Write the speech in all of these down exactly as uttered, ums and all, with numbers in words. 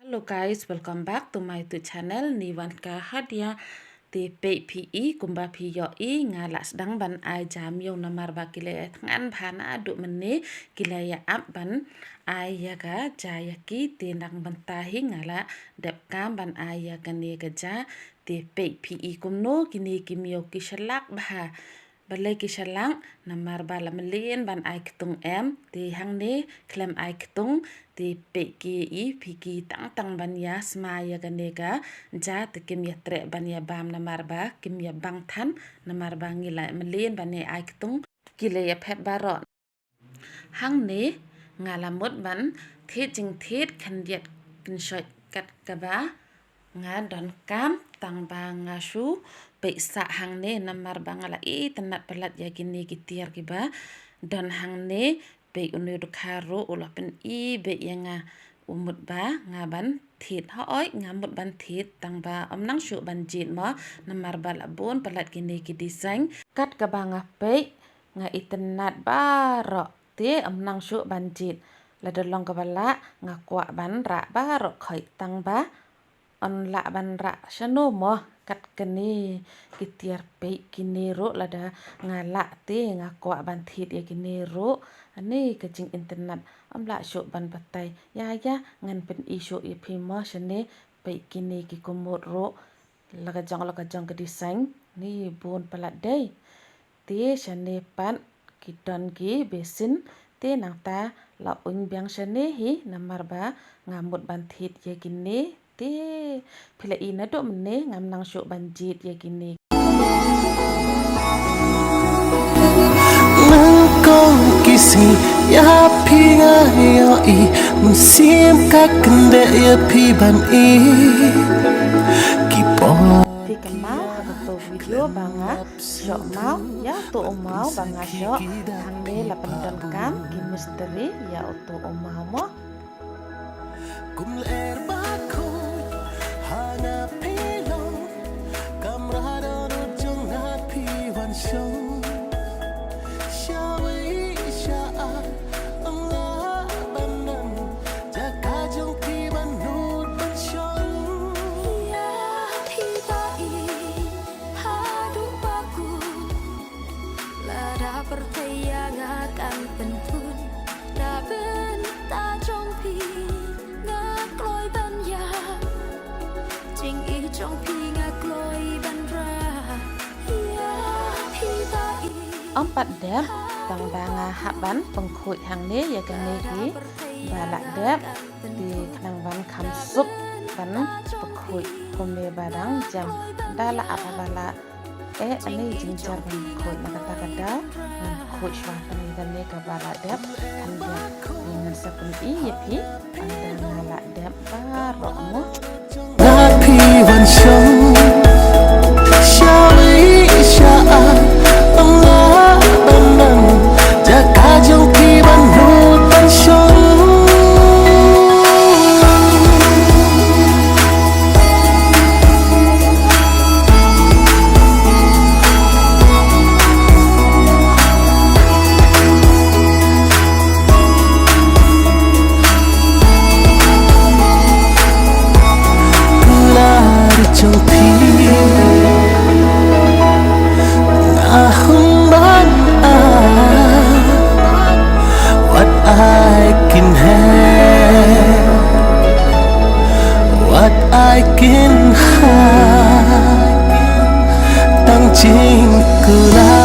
Hello guys, welcome back to my YouTube channel, Nivanka Hadia. Te peit phi i, kumba phi ïohi, nga la sdang ban ai ja miaw namar ba ki la ïa thngan bha naduh mynne, ki la ïa ap ban ai ïa ka ja ïa ki. Te nang mynta hi nga la dep kam ban ai ïa kane ka ja. Te peit phi i kumno kine ki miaw ki shlak bha. Balei ki shlak? Namar ba la mlien ban ai ktung em. Te hangne khlem ai ktung. Te peit ki i phi ki tang tang ban ïa sma ïa kane ka ja, te kim ïa treh ban ïa bam namar ba kim ïa bang than, namar ba ngi la mlien ban ïa ai ktung. Ki la ïa phet baroh. Hangne nga la mut ban thied jingthied khyndiat kynshoit kat kaba nga donkam, tang ba nga shu peit sah hangne namar ba nga la itynnad palat ïa kine ki tiar kiba don hangne. Peit une u dkhar ruh u la pyni beit ïa nga, u mut ba nga ban thied. Hooid, nga mut ban thied, tang ba ym nang shuh ban jied mo, namar ba la bun palat kine ki design. Kat kaba nga peit, nga itynnad baroh, te ym nang shuh ban jied. Lada long kaba lah, nga kwah ban rah baroh khoit, tang ba yn lah ban rah shano mo. Kat kane ki tiar, peit kine ruh, lada nga lah te nga kwah ban thied ïa kine ruh. Ani ka jingitynnad ym lah shuh ban batai. Ïa ïa, ngan pyni shuh ïa phi mo shane. Peit kine ki kumut ruh, la ka jong la ka jong ka design. Ni bun palat dei. Te shane pat ki don ki basin. Te nangta la uiñ biang shane hi namar ba nga mut ban thied ïa kine. Te phi la i naduh mynne ngam nang shuh ban jied ïa kine. Nyngkong ki sngi ïa phi nga ïohi, mynsiem ka kyndeh ïa phi ban i. Ki por. Te kynmaw ha kato video ba nga shoh maw ïa uto u maw ba nga shoh, hangne la pyndonkam ki mistri ïa uto u maw mo. Kum lyer ba khuid ha nga phi long, kamra don u jong nga phi wan shong. Sha wei sha ar ym lah ban nang, jaka jong phi ban nud ban shong. Ïa phi ba i haduh ba kut, lada pyrthei ïa nga kan pynthut, na bynta jong phi nga kloi ban ïa, jingïeit jong phi nga kloi ban rah. Ïa phi ba i. Ym pat dep, tang ba nga hap ban pynkhuid hangne ïa kane ki ba la dep. Te khnang ban kham suk ban pynkhuid kumne ba dang jem. Da la ap ba la eh, ani jingjar ban khuid na kata ka daw, ngan khuid shuwa kane kane kaba la dep, kan dep, ngan sa pyni ïa phi, ynda nga la dep baroh mo. Nga phi wan shong, sha wei sha ar, ym lah ban nang, jaka jong phi ban nud ban shong. Lari jong phi nga hun ban ai what I can have, what I can have. Tang jingkhuslai.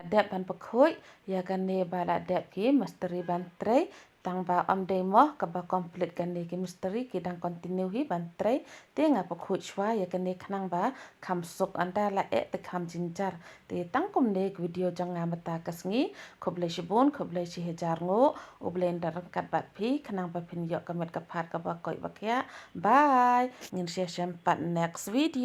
Dep ban pynkhuid ïa kane ba la dep ki mistri ban trei. Tang ba ym dei mo kaba complete kane ki mistri, ki dang continue hi ban trei. Te nga pynkhuid shuwa ïa kane khnang ba kham suk, ynda la eh te kham jynjar. Te tang kumne ka video jong nga mynta ka sngi. Khublei shibun, khublei shihajar nguh. U Blei un don ryngkat bad phi khnang ba phin ïoh ka met ka phad kaba koit ba khiah. Bye. Ngin sa ïashem pat next video.